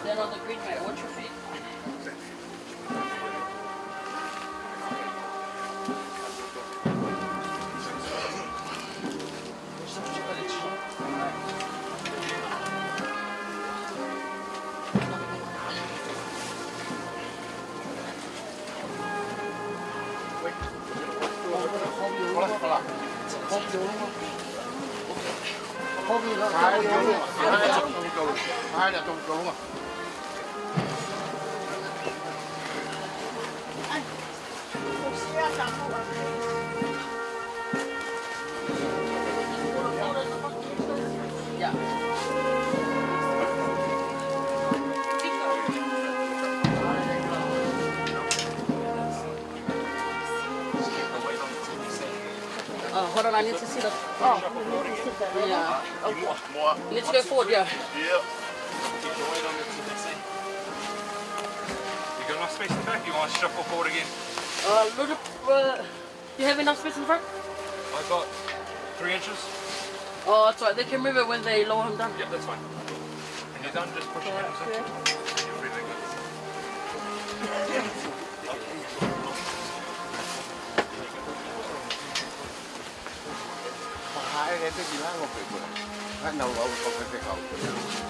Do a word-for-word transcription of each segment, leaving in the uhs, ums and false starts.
Stand on the green mat. Watch your feet. Uh, hold on, I need to see the. Oh, yeah. Need to go forward, yeah. Yeah. You got enough space in the back? You want to shuffle forward again? Uh, little, uh, you have enough space in the front? I got three inches. Oh, it's all right. They can move it when they lower him down. Yeah, that's fine. When you're done, just push it in. You're free to go.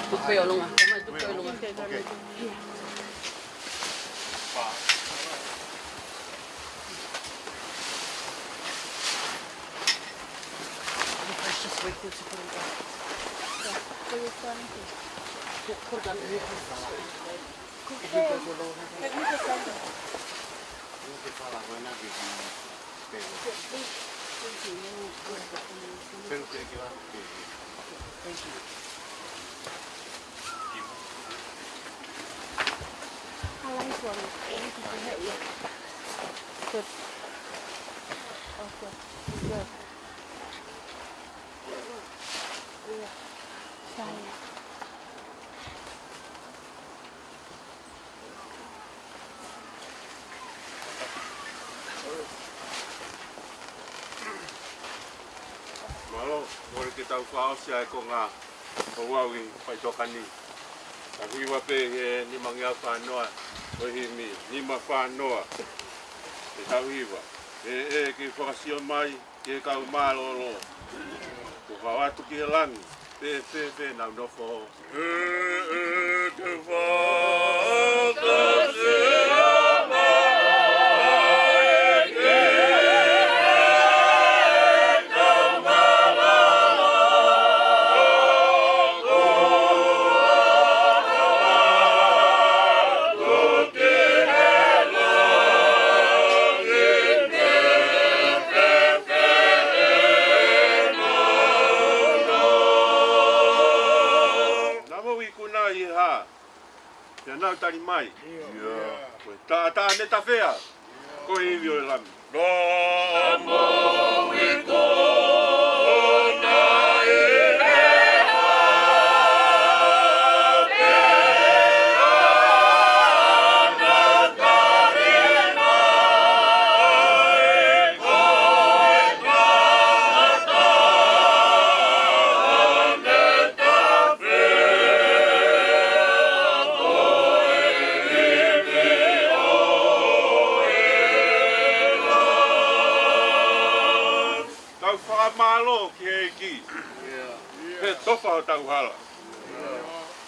Tuku pē ʻolunga. Tuku pē ʻolunga. Okay. Let's just wait for it to put it down. So you're starting to. Yeah, put it on. If you guys will lower him. Good. Okay. Good. Sorry. Mālō, kole ke tau fakaʻosi ʻa e konga ʻo e ʻaho ni, faitoka ni. Tau hiva pē he nimangeau fānoa ʻo e himi, nima fānoa. Ke tau hiva. ʻE, ʻe, ke fakasio mai, ke kau mālōlō. Kuo kau atu ki he langi, pē, pē, pē, nau nofo. ʻE, ʻe, ke fakasio mai, ke kau mālōlō. Naʻa mou ikuna ʻi he hā? Pea nau tali mai. ʻIo. Ko e taʻataʻa ne tafea. Ko e ivi ʻo e Lami. Naʻa mou ikuna ʻi he hā? Pea nau tali mai. Ko e taʻataʻa ne tafea. Ko e ivi ʻo e Lami. Tau fakamālō ki he ʻEiki. He tofa hotau hala.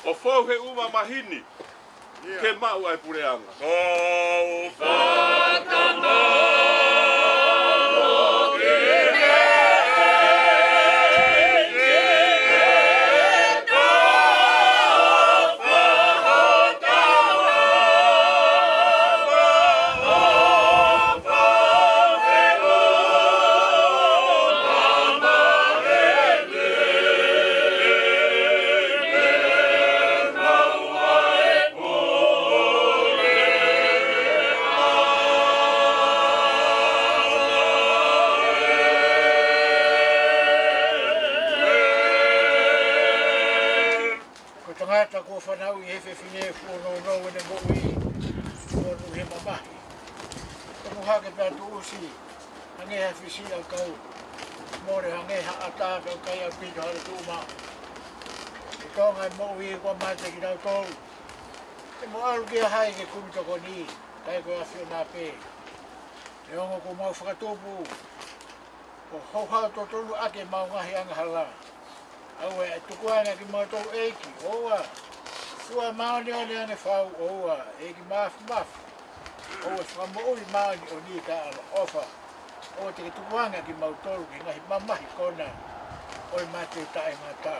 ʻO fou he ʻuha maheni. Ke maʻu ʻa e puleʻanga. Kau fakamālō ki he ʻEiki. Fanauʻi he fefine, fuʻu nounou ʻene moʻui, fuʻu nounou he mamahi. Tomuhake pea tuʻusi, hangē ha fisi ʻakau. Mole hangē ha ʻata, pea ʻoku ʻikai ʻaupito ha lotu uma. ʻI Tonga e moʻui, kuo mate kinautolu. Te mo ʻalu kia hai ke kumi tokoni, kae ko e ʻAfiona pē. Neongo kuo mau fakatupu, ʻo houhau totonu ʻaki ʻemau ngaahi angahala. ʻOua ʻe tukuange kimautolu ʻEiki, ʻoua. Fua māʻoniʻoni ange fau, ʻoua. ʻEiki Māfimafi, ʻoua ʻe fakamoʻui māʻoniʻoni kae ʻaloʻofa. ʻOua te ke tukuange kimautolu ki he ngaahi mamahi kona ʻo e mate taʻengata.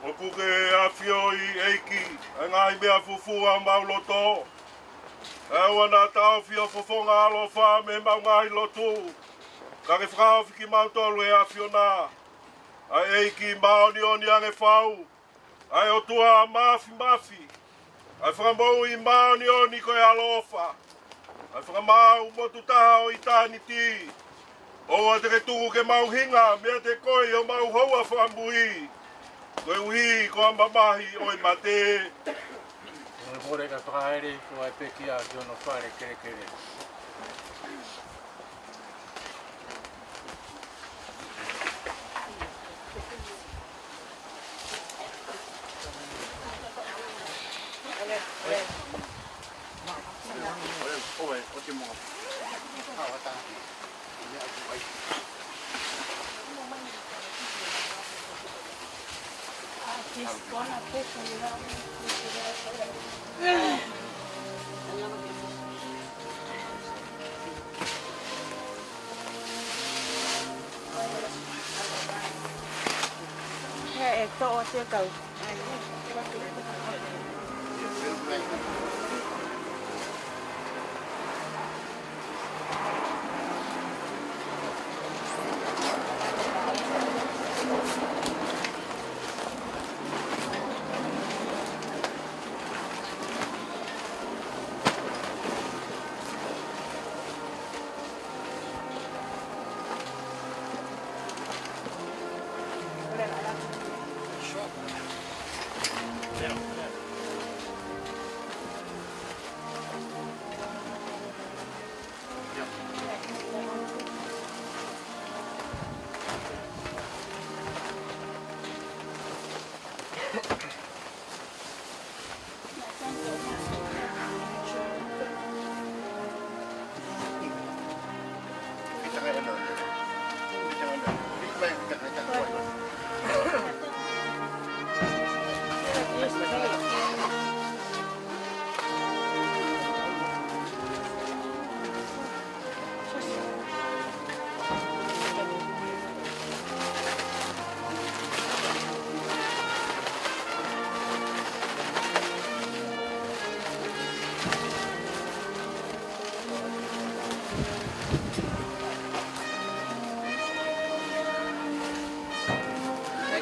ʻOku ke ʻafioʻi ʻEiki ʻa e ngaahi meʻa fufū ʻa homau loto. ʻOua naʻa taʻofi ho fofonga ʻaloʻofa mei heʻemau ngaahi lotu. Ka ke fakahaofi kimautolu ʻe he ʻAfiona, ʻa e ʻEiki māʻoniʻoni ange fau, ʻa e ʻOtua Māfimafi, ʻa e Fakamoʻui māʻoniʻoni ko e ʻaloʻofa, ʻa e Fakamaau motu taha ʻo ʻitāniti. ʻOua te ke tuku ke mau hinga meiate koe ʻi homau houa fakamui, koeʻuhi ko e mamahi ʻo e mate. Mole mole ka fakaʻele, ko e pekia ki hono fale kelekele. He ʻe toʻo te kau.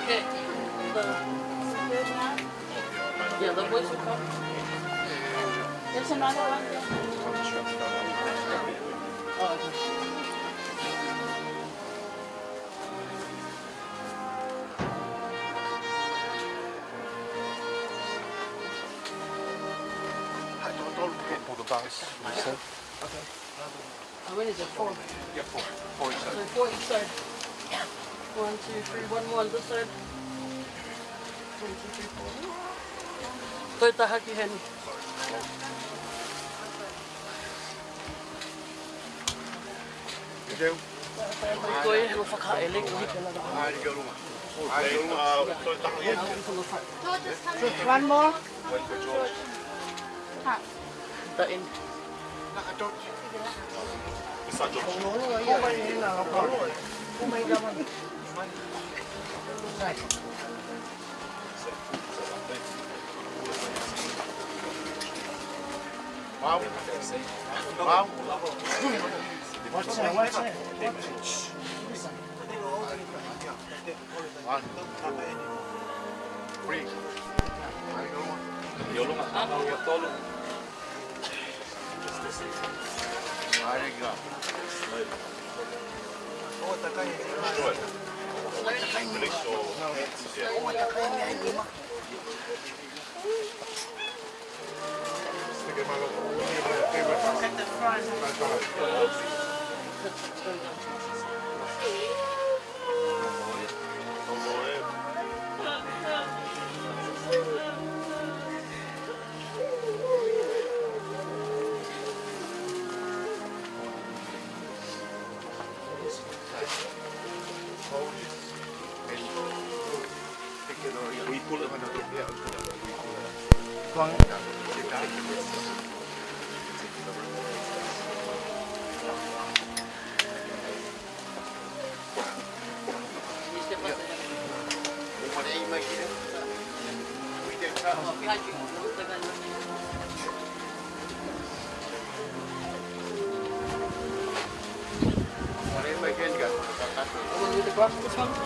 Okay. So, yeah, the boys will come. There's another one there. Oh, okay. Pull the bags, you said? Okay. How many is it? Four? Yeah, four. Four each side. So four each side. One, two, three. One more on this side. One, two, three, four. Toe taha ki heni. Ko ia, he ʻoku fakaʻele, ko ia. One more. Taʻin. Wow. Wow. Watch that, watch that. One. Three. ʻI ʻolunga, ʻa, ʻa, ʻa, tolu. Slowly. Release your hands. Yeah. At the front.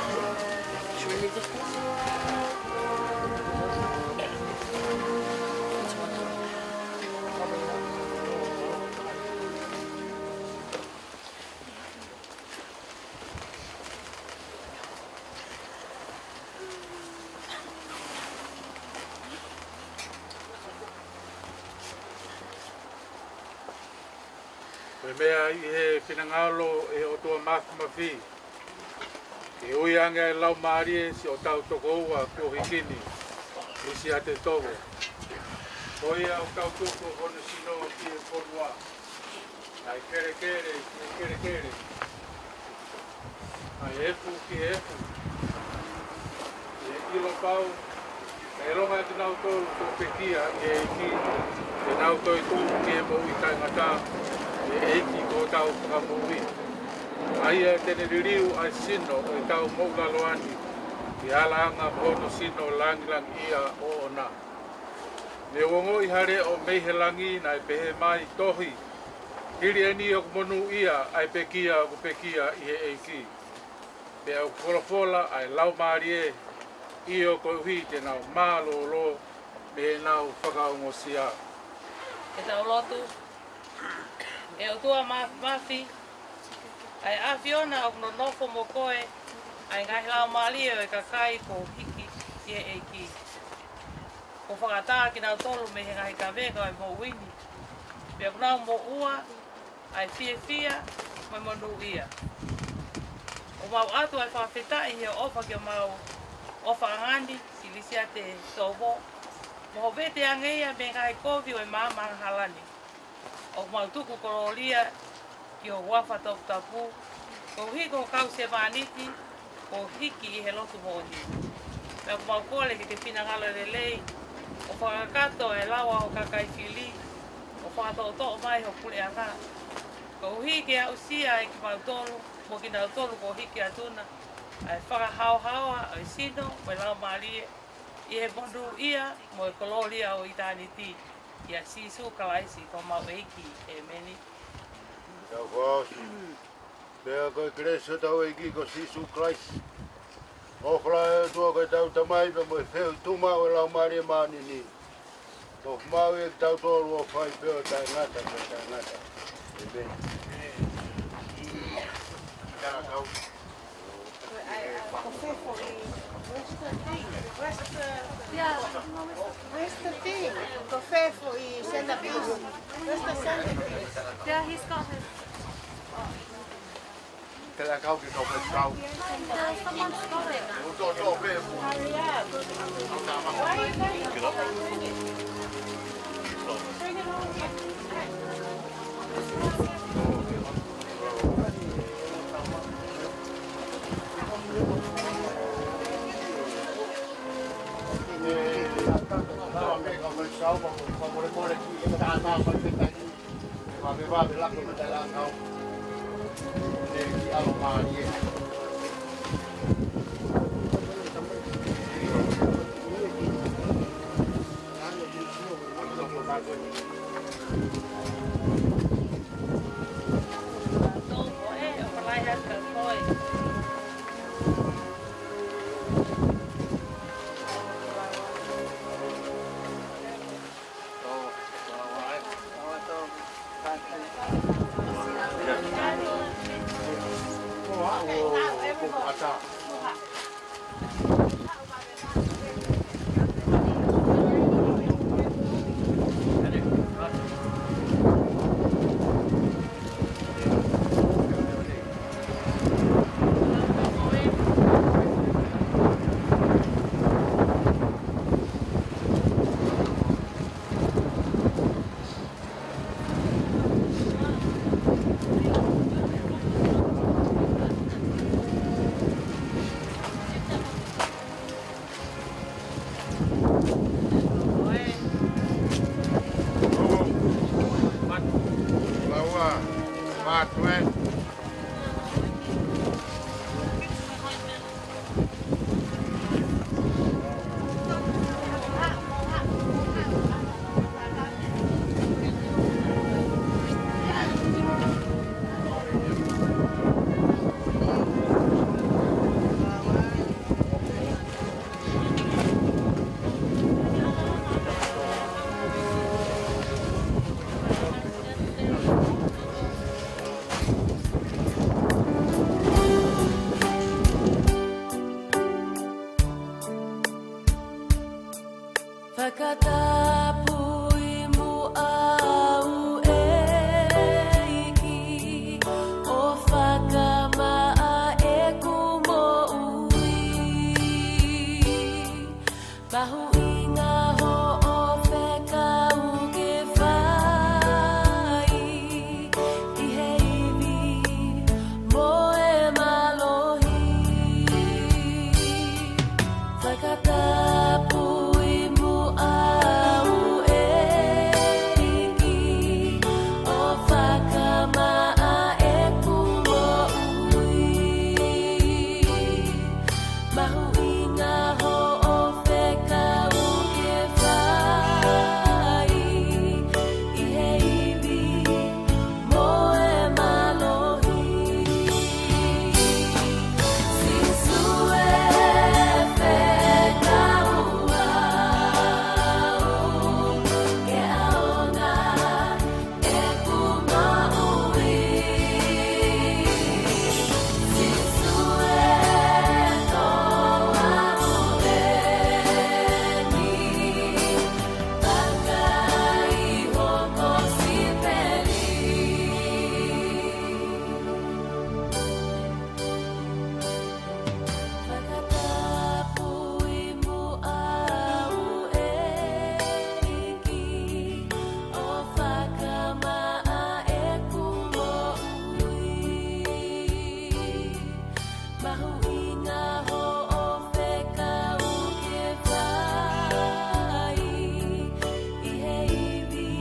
Ko e meʻa ʻi he finangalo ʻo e ʻOtua Māfimafi, ke ui ange ʻa e laumālie siʻotau tokoua kuo hiki ni, Lisiate Tovo. Ko ia ʻoku tau tuku hono sino ki he fonua, ʻa e kelekele ki he kelekele, ʻa e efu ki he efu, ʻi he ʻilo pau, ʻa e ʻilonga ʻa kinautolu kuo pekia ʻi he ʻEiki, te nau toetuʻu ki he moʻui taʻengata ʻi he ʻEiki ko hotau Fakamoʻui. ʻA ia te ne liliu ʻa e sino ʻo ʻetau moʻulaloa ni, ʻi he ʻalaʻanga mo hono sino langilangiʻia ʻoʻona. Ne u ongoʻi ha leʻo mei he langi naʻe pehē mai, Tohi, hili eni ʻoku monūʻia ʻa e pekia ʻoku pekia ʻi he ʻEiki. Pea ʻoku folofola ʻa e Laumālie, ʻio, koeʻuhi te nau mālōlō mei heʻenau fakaongosia. Ke tau lotu. ʻE ʻOtua Māfimafi, ʻa e ʻAfiona ʻoku nonofo mo koe, ʻa e ngaahi laumālie ʻo e kakai kuo hiki ʻi he ʻEiki. Kuo fakaʻatā kinautolu mei he ngaahi kavenga ʻo e moʻui ni, pea kuo nau moʻua ʻa e fiefia mo e monūʻia. ʻOku mau ʻoatu ʻa e fakafetaʻi ʻi he ʻofa ke mau ʻofaʻanga ni ki Lisiate Tovo, mo hoʻo veteange ia mei he ngaahi kovi ʻo e maama angahala ni. ʻOku mau tuku kolōlia ki ho huafa toputapu, koeʻuhi ko e kau sevāniti kuo hiki ʻi he lotu moʻoni. Pea ʻoku mau kole ke ke finangalo lelei, ʻo fakakakato e lau ʻa ho kakai fili, ʻo fakatoʻotoʻo mai ho puleʻanga, koeʻuhi ke aʻusia ʻe kimautolu mo kinautolu kuo hiki atu na ʻa e fakahaohaoa ʻo e sino mo e laumālie, ʻi he monūʻia mo e kolōlia ʻo ʻitāniti, ʻia Sīsū Kalaisi ko homau ʻEiki. ʻĒmeni. Tau fakaʻosi. Pea ko e kelesi ʻa hotau ʻEiki ko Sīsū Kalaisi, ʻofa lahi ʻa e ʻOtua ko ʻetau Tamai, pea mo e feohi tuʻumaʻu ʻa e Laumālie Māʻoniʻoni, ʻoku mau ʻi he kitautolu ʻo fai pē ʻo taʻengata pea taʻengata. ʻĒmeni. Ko fē foʻi, where's the thing? Where's the, yeah, where's the thing? Ko fē foʻi centerpiece? Where's the centerpiece? Yeah, he's got his. Tela kau ke kau ke kau. Someone's got it. atu ē. Fakatapui muʻa au ʻEiki, ʻo fakamaʻa ʻeku moʻui. Mahuʻinga hoʻo fekau ke fai ʻi he ivi mo e mālohi. Fakatapui muʻa au ʻEiki, ʻo fakamaʻa ʻeku moʻui. Mahuʻinga hoʻo fekau ke fai ʻi he ivi mo e mālohi. Sīsū ē, fekau au ke ʻaonga ʻeku moʻui. Sīsū ē, toʻa au ʻEiki, vakai ho kosipeli. Fakatapui muʻa au ʻEiki, ʻo fakamaʻa ʻeku moʻui. Mahuʻinga hoʻo fekau ke fai ʻi he ivi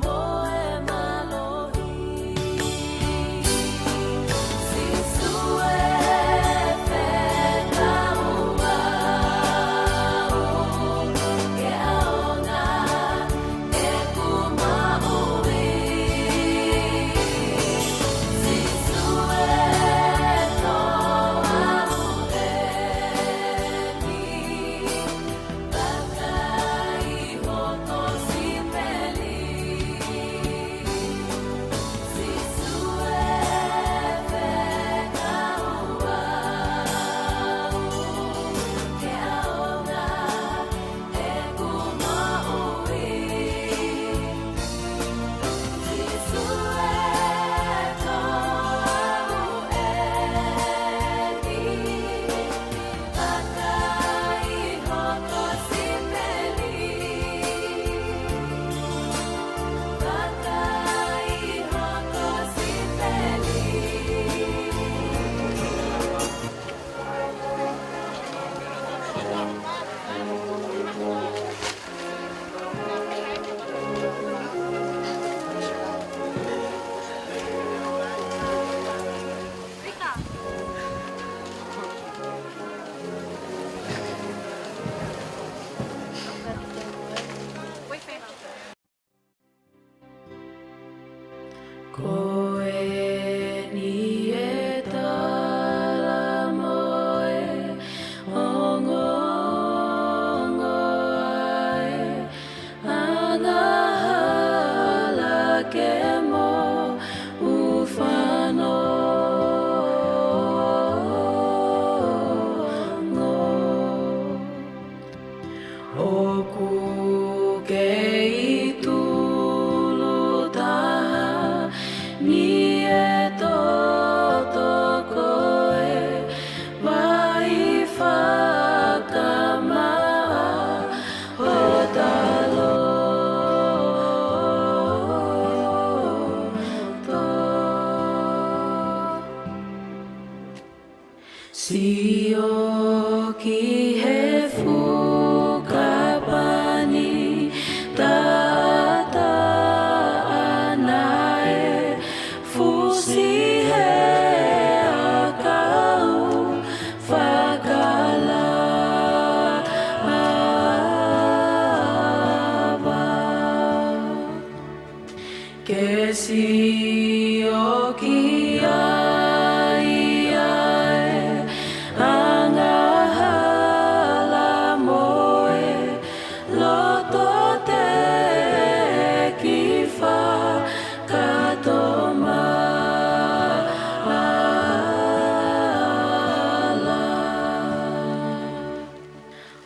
mo e mālohi. Sīsū ē, fekau au ke ʻaonga ʻeku moʻui. Sīsū ē, toʻa au ʻEiki, vakai ho kosipeli. Sīsū ē, fekau au ke ʻaonga ʻeku moʻui. Sīsū ē, toʻa au ʻEiki, vakai ho kosipeli. Vakai ho kosipeli. Ko eni e tala mo e ongoongo ʻa e angahala ke moʻui fanongo. ʻOku kei tulu taha ni e toto ko e vai fakamaʻa hotau loto. Sio ki he fuka pani, taʻataʻa naʻe fu- Ke sio ki ai ʻa e angahala mo e loto teʻeki fakatomala.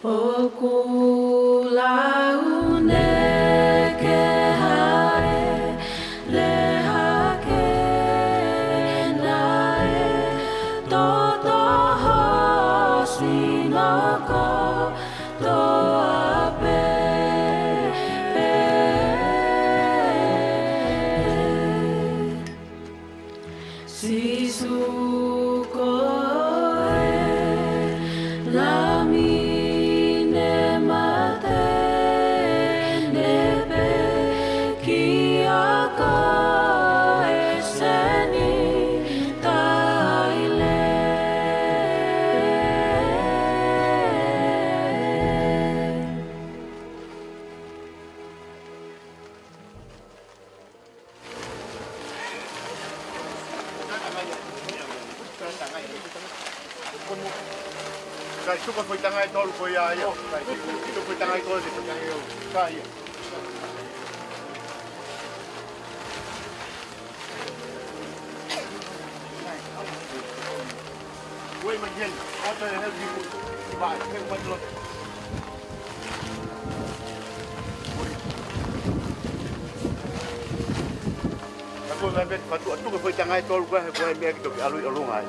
ʻOku laune ke haʻele hake naʻe toto ho sino kotoa pē. Sīsū ko e Lami ne mate, ne pekia koe Senitaile. Kai tuka foʻi tangai tolu ko ia ia. Kai tuka foʻi tangai tolu ko ia ia. Kai ia. Wei mai jen. Ota e hel di. Vai, hel mai lo. Ka ko e meʻa pē, ka tuʻa tuka foʻi tangai tolu ko ē, he ko e meʻa ke toki ʻalu ʻi ʻolunga ai.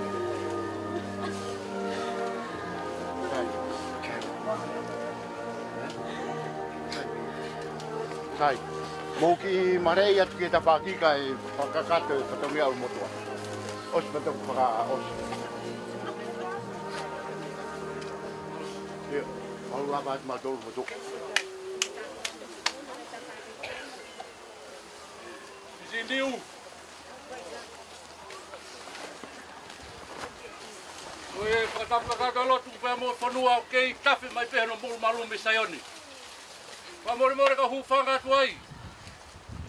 Sai. Mou kiʻi malei atu ki he tafaʻaki kae fakakakato e fatongia ʻo e motuʻa. ʻOsi pē toki fakaʻosi. ʻIo, ʻalu lava atu mautolu motuʻa. Sisiliu. Ko e fakatapu kakato lotu pea mo e fonua ʻoku kei tafe mai pē hono molumalu mei Saione. Fakamolemole ka u hūfanga atu ai.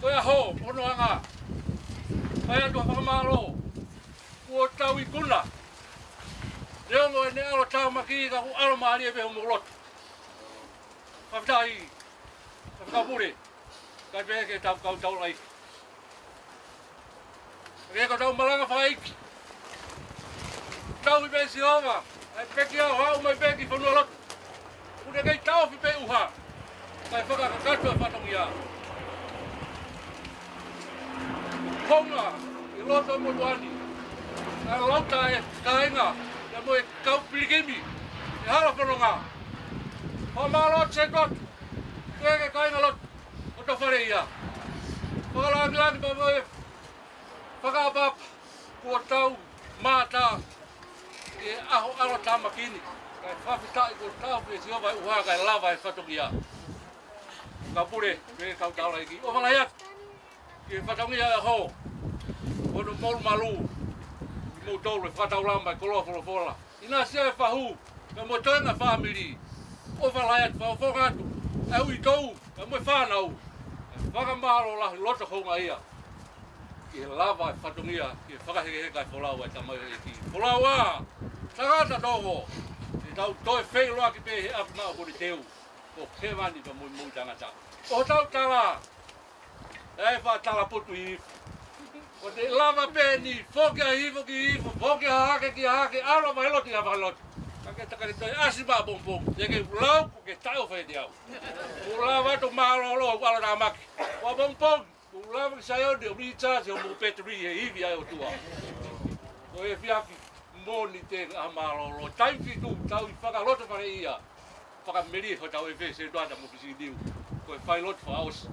Ko e ʻaho ʻo hono anga. Fai atu ha fakamālō. Kuo tau ikuna. Neongo ʻene ʻalotāmaki ka kuo ʻalomālie pē homou lotu. Fakafetaʻi. Fakapule. Kae pehē ki he kau taulaʻeiki. Ke ko e kau malanga fakaʻeiki. Tauhi pē Sihova, ʻa e pekia ʻo aʻu mai pē ki he fonualotu. ʻOku ne kei taʻofi pē ʻuha. Kae fakakakato e fatongia. Konga, ʻi loto motuʻa ni. ʻA e lauta e kāinga, pea mo e kau pilikimi, ʻi he hala fononga. Fakamālō atu Sētuata, ke ke kāinga lotu. ʻO tau fale ia. Fakalāngilangi pea mo e fakaʻapaʻapa kuo tau mātā ki he ʻaho ʻalotāmaki ni. Kae fakafetaʻi kuo taʻofi ʻe Sihova e ʻuha kae lava e fatongia. Kau pule, mo e kau taulaʻeiki. ʻOfa lahi atu ki he fatongia e ʻaho. Ko hono molumalu. Kimoutolu e fakataulama e koloa folofola. ʻInasi ʻa e fahu, pea mo e toenga fāmili. ʻOfa lahi atu, fakafofonga atu, ʻa e uitou, pea mo e fānau. ʻE fakamālō lahi loto houngaʻia. Ki he lava e fatongia, ki he fakahekeheka e folau ʻa e tamaioʻeiki. Folau ā, tangata toko, ʻe tau toe feʻiloaki pē he ʻapi maʻa ko e teu. Ko hēvani pea mo e moʻui taʻengata. ʻO tau tala, ʻe fakatala putu ʻi hifo. Ko e lava pē ni, foki ʻa hifo ki hifo, foki ʻa hake ki hake, ʻalu ʻa vailotu ʻi ha vailotu. Ka ke taka ke toe ʻasi maʻa pongipongi, te ke lau, ko ke taʻeʻofa ʻiate au. Kuo lava atu mālōlō, ʻalu ʻa e maki. Ko pongipongi, kuo lava ki Saione, ʻo recharge hoʻomou battery he ivi ʻa e ʻOtua. Ko e efiafi, moʻoni te ke ʻā mālōlō. Taimi fitu, tau ʻi fakalotofale ia. Fakamelie hotau ʻEfeso ʻe tuata mo Pisiliu. Ko e failotu fakaʻosi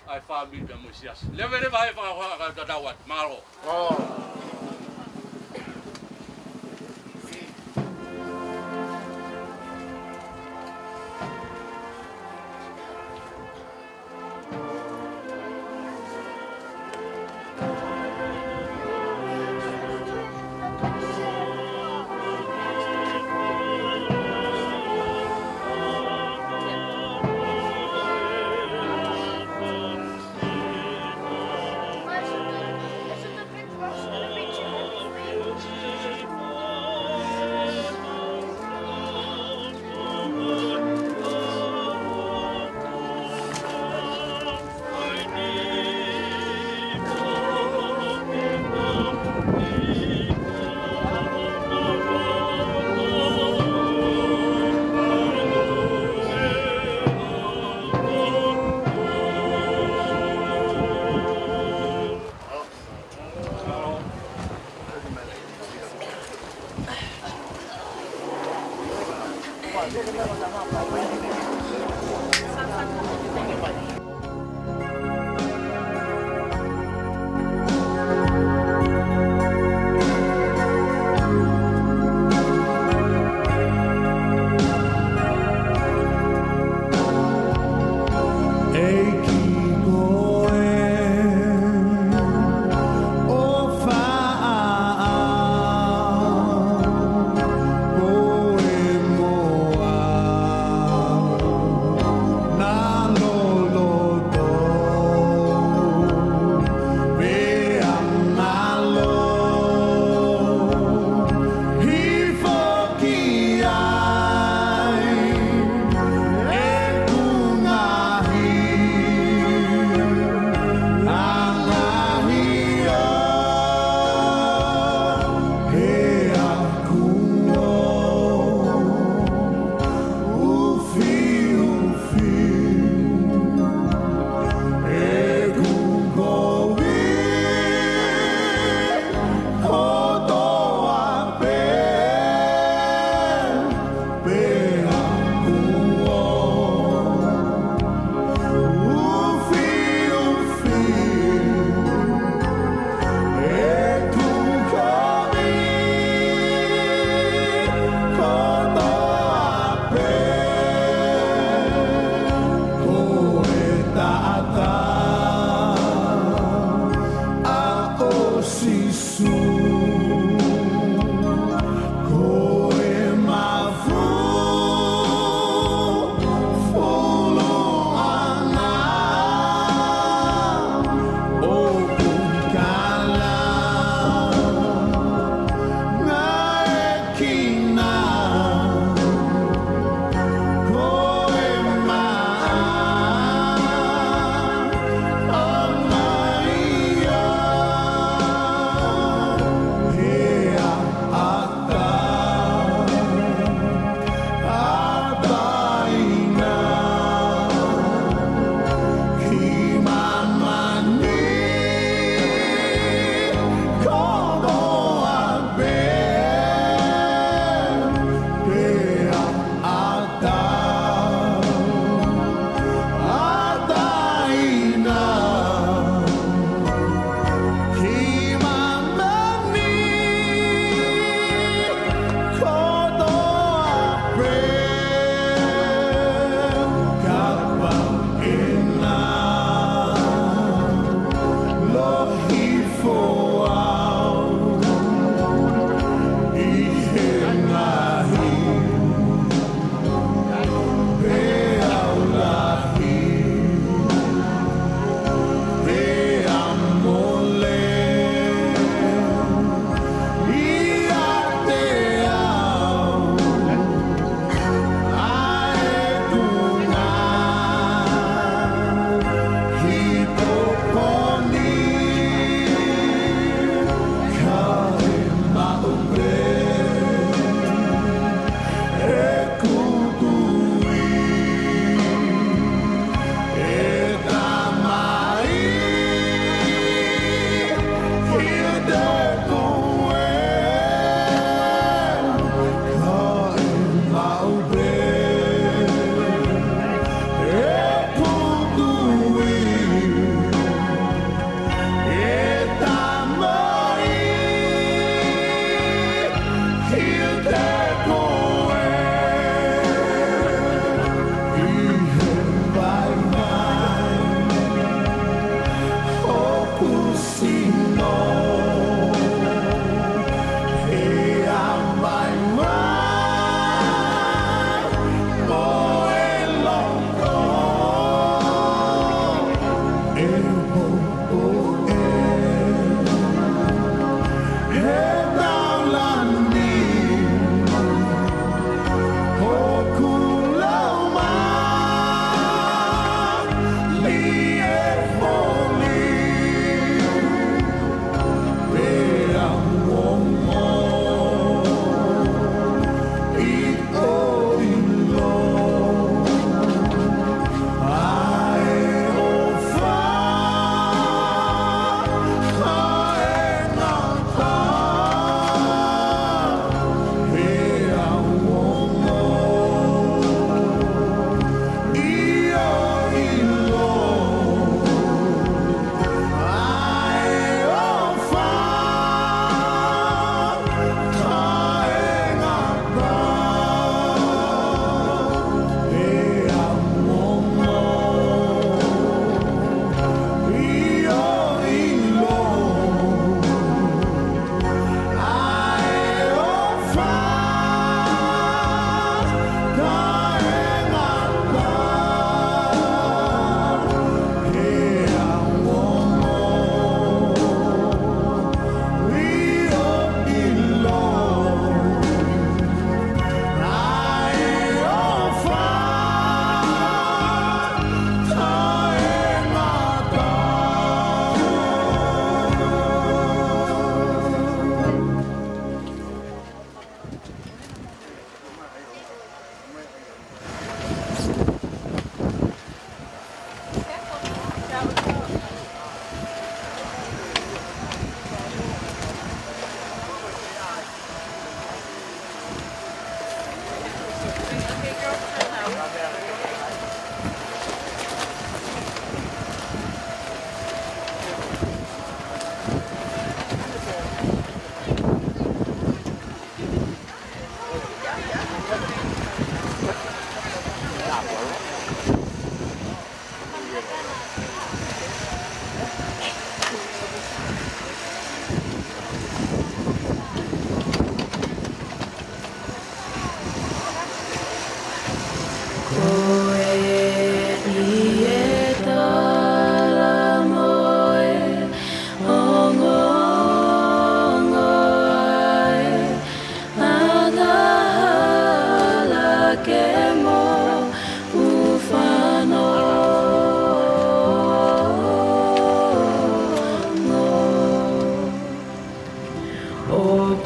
ʻa e fāmili pea mo e siasi. Leveleva he fakahoha ka tatau atu. Mālō.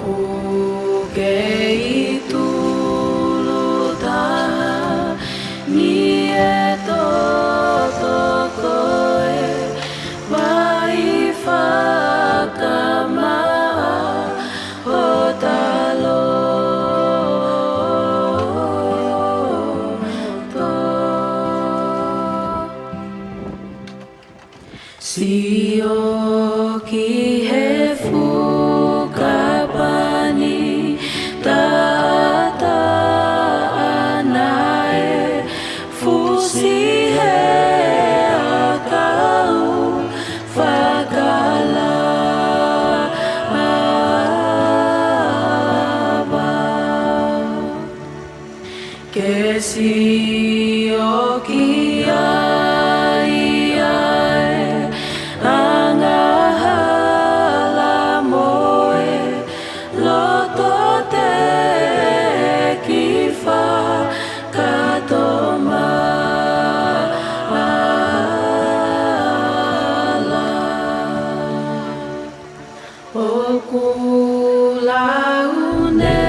ʻOku kei tulu taha ni e toto ko e vai fakamaʻa hotau loto. Sio ki he fukapani taʻataʻa naʻe fusi he ʻakau fakalava. Ke sio ki ai ʻa e angahala mo e loto teʻeki fakatomala. ʻOku laune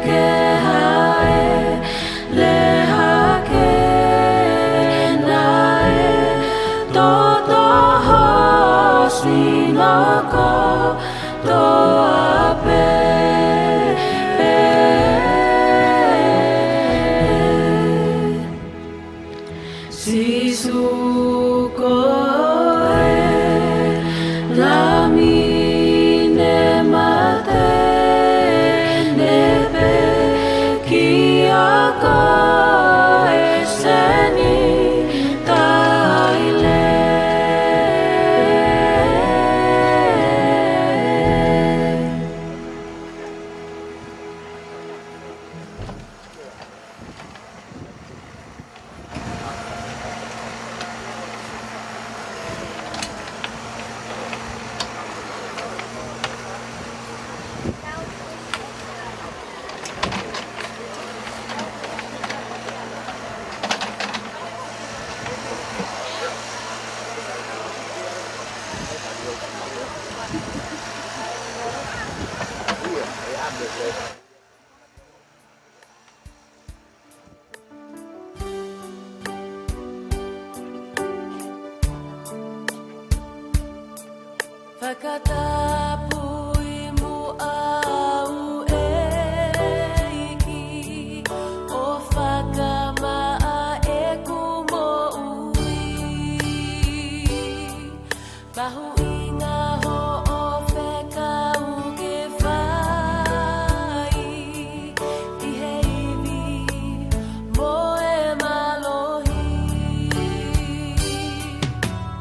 ke haʻele hake naʻe toto ho sino kotoa pē. Sīsū ko e Lami ne mate, ne pekia koe Senitaile. Fakatapui muʻa au ʻEiki, ʻo fakamaʻa ʻeku moʻui. Mahuʻinga hoʻo fekau ke fai ʻi he ivi mo e mālohi.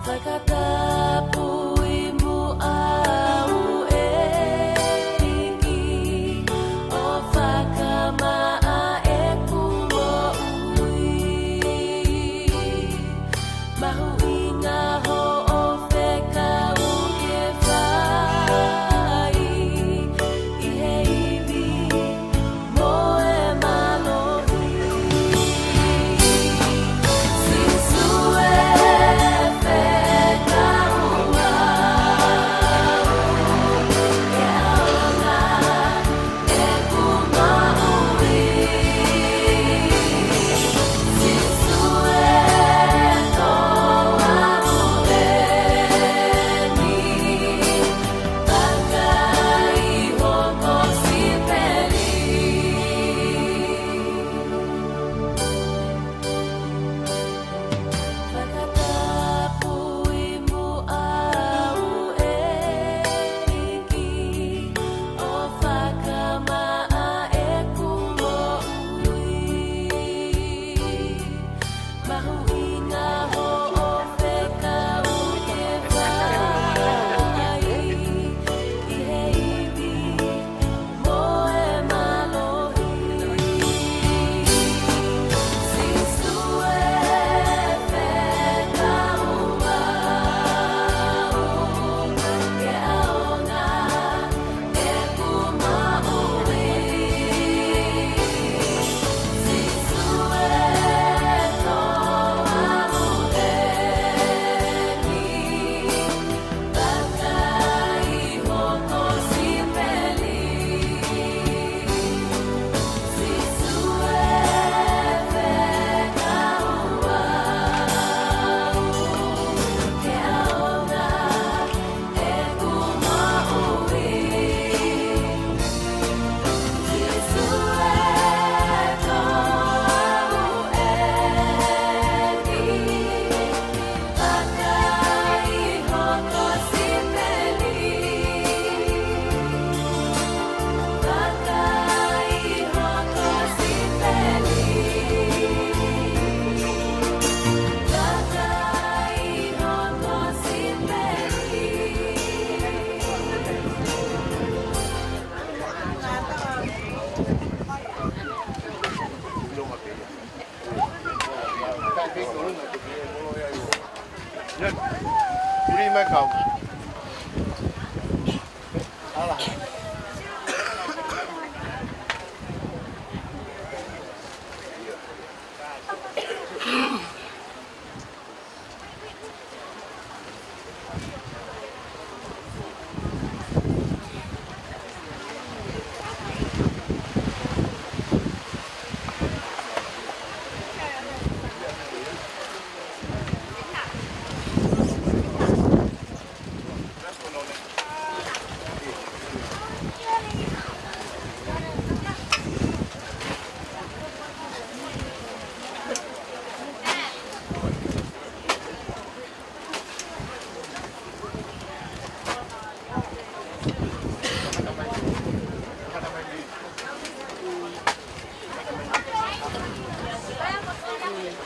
Fakatapui muʻa au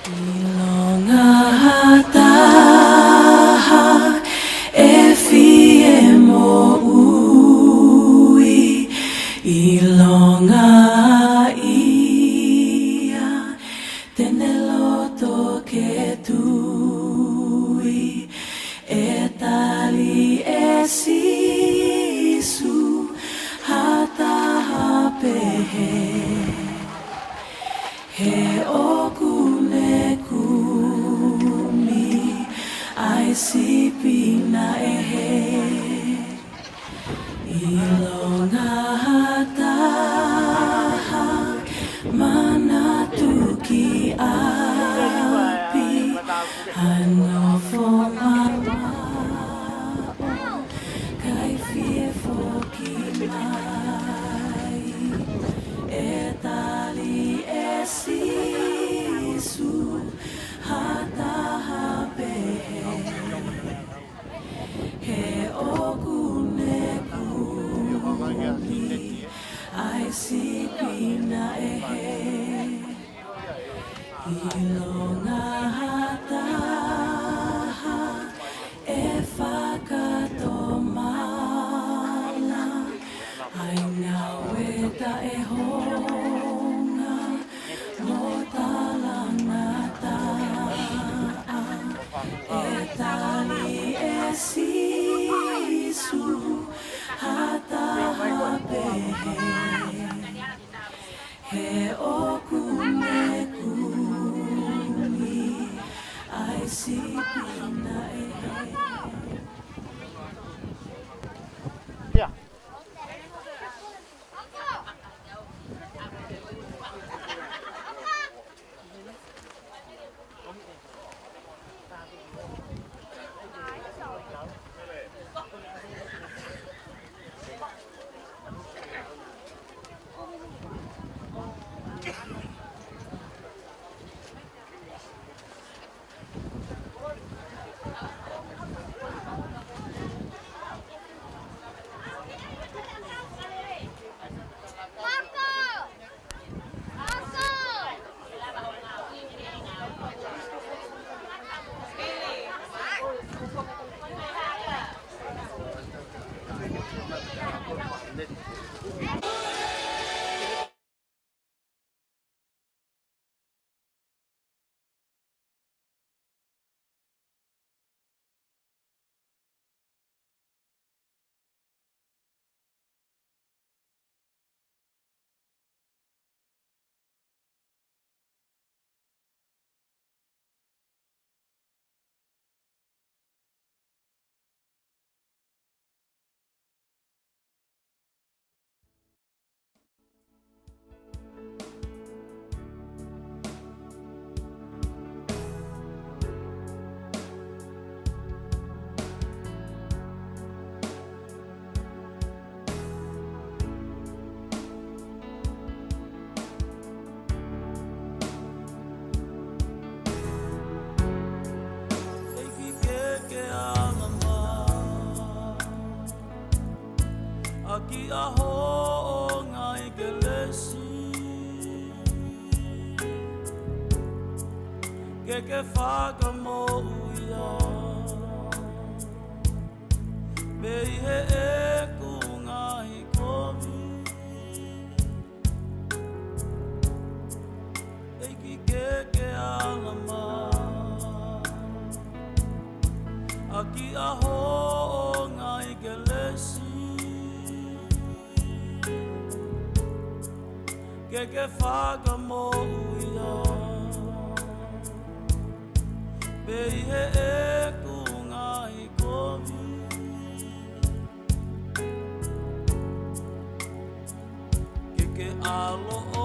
ʻIlonga ha taha ʻe fie moʻui, ʻilonga ia te ne loto ke tui, ʻe tali ʻe Sīsū ha taha pehē. He ʻoku ne kumi ʻa e sipi naʻe hē. ʻIlonga ha taha manatu ki ʻapi, ha nofo mamaʻo, kae fie foki mai. ʻE tali ʻe Sīsū ha taha pehē. He ʻoku ne kumi ʻa e sipi naʻe hē. ʻIlonga ha taha ʻe fakatomala ʻa e ngāue taʻehounga mo talangataʻa. ʻE tali ʻe Sīsū ha taha pehē. He ʻoku ne kumi ʻa e sipi naʻe hē. ʻEiki ke ke ala mai ʻaki ʻa hoʻo ngaahi kelesi, ke ke fakamoʻui au mei heʻeku ngaahi kovi. ʻEiki ke ke ala mai ʻaki ʻa hoʻo ngaahi kelesi, ke ke fakamoʻui au, pea ʻi heʻeku ngaahi kovi, ke ke ʻaloʻi